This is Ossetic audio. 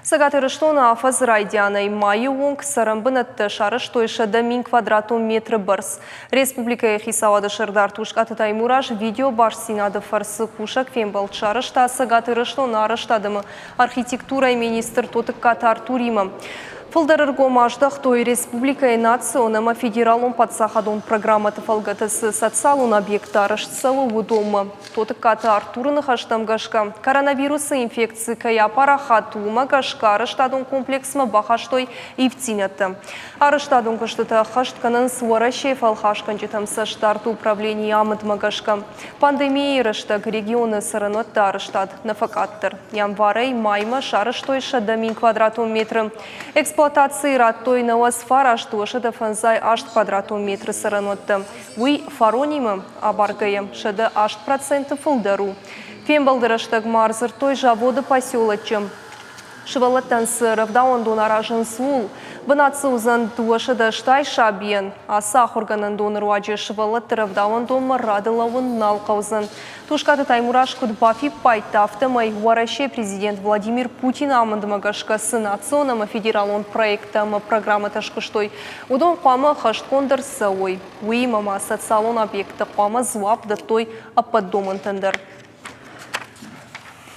Цӕгат Ирыстоны афӕдзы райдианӕй майы онг цӕрӕнбынӕттӕ сарӕзтой 100 000 квадратон метры бӕрц. Республикӕйы хицауады сӕрдар Тускъаты Таймураз видеобастдзинады фӕрцы кусӕг фембӕлд сарӕзта Цӕгат Ирыстоны арӕзтад ӕмӕ архитектурӕйы министр Тотыккаты Артуримӕ. Фылдӕр ӕргом аздӕхтой республикӕйы национ ӕмӕ федералон паддзахадон программӕты фӕлгӕты цы социалон объекттӕ арӕзт цӕуы, уыдонмӕ. Тотыккаты Артуры ныхӕстӕм гӕсгӕ, коронавирусы инфекци кӕй апарахат, уымӕ гӕсгӕ арӕзтадон комплексмӕ бахастой ивддзинӕдтӕ. Арӕзтадон куыстытӕ ӕххӕст кӕнынц Уӕрӕсейы фӕлхасгӕнджытӕм цӕстдарды управленийы амындмӕ гӕсгӕ. Пандемийы рӕстӕг регионы цӕрӕнуӕтты арӕзтад нӕ фӕкъаддӕр. Январӕй маймӕ сарӕзтой 100 000 квадратон метры. Эксплуатацийы радтой 99 258 квадратон метры цӕрӕнуӕттӕ. Уый фаронимӕ абаргӕйӕ 108% фылдӕр у. Фембӕлды рӕстӕг ма ӕрдзырдтой заводы поселоччы сывӕллӕттӕн цы рӕвдауӕндон аразынц, ууыл. Бынат дзы уыдзӕн 280 сабийӕн. Ацы ахуыргӕнӕндоны руаджы сывӕллӕтты рӕвдауӕндонмӕ рады лӕууын нал хъӕудзӕн. Тускъаты Таймураз куыд бафиппайдта, афтӕмӕй Уӕрӕсейы президент Владимир Путины амындмӕ гӕсгӕ цы национ ӕмӕ федералон проекттӕ ӕмӕ программӕтӕ скуыстой, уыдон хъуамӕ ӕххӕстгонд ӕрцӕуой. Уыимӕ ма социалон объекттӕ хъуамӕ дзуапп дӕттой ӕппӕт домӕнтӕн дӕр.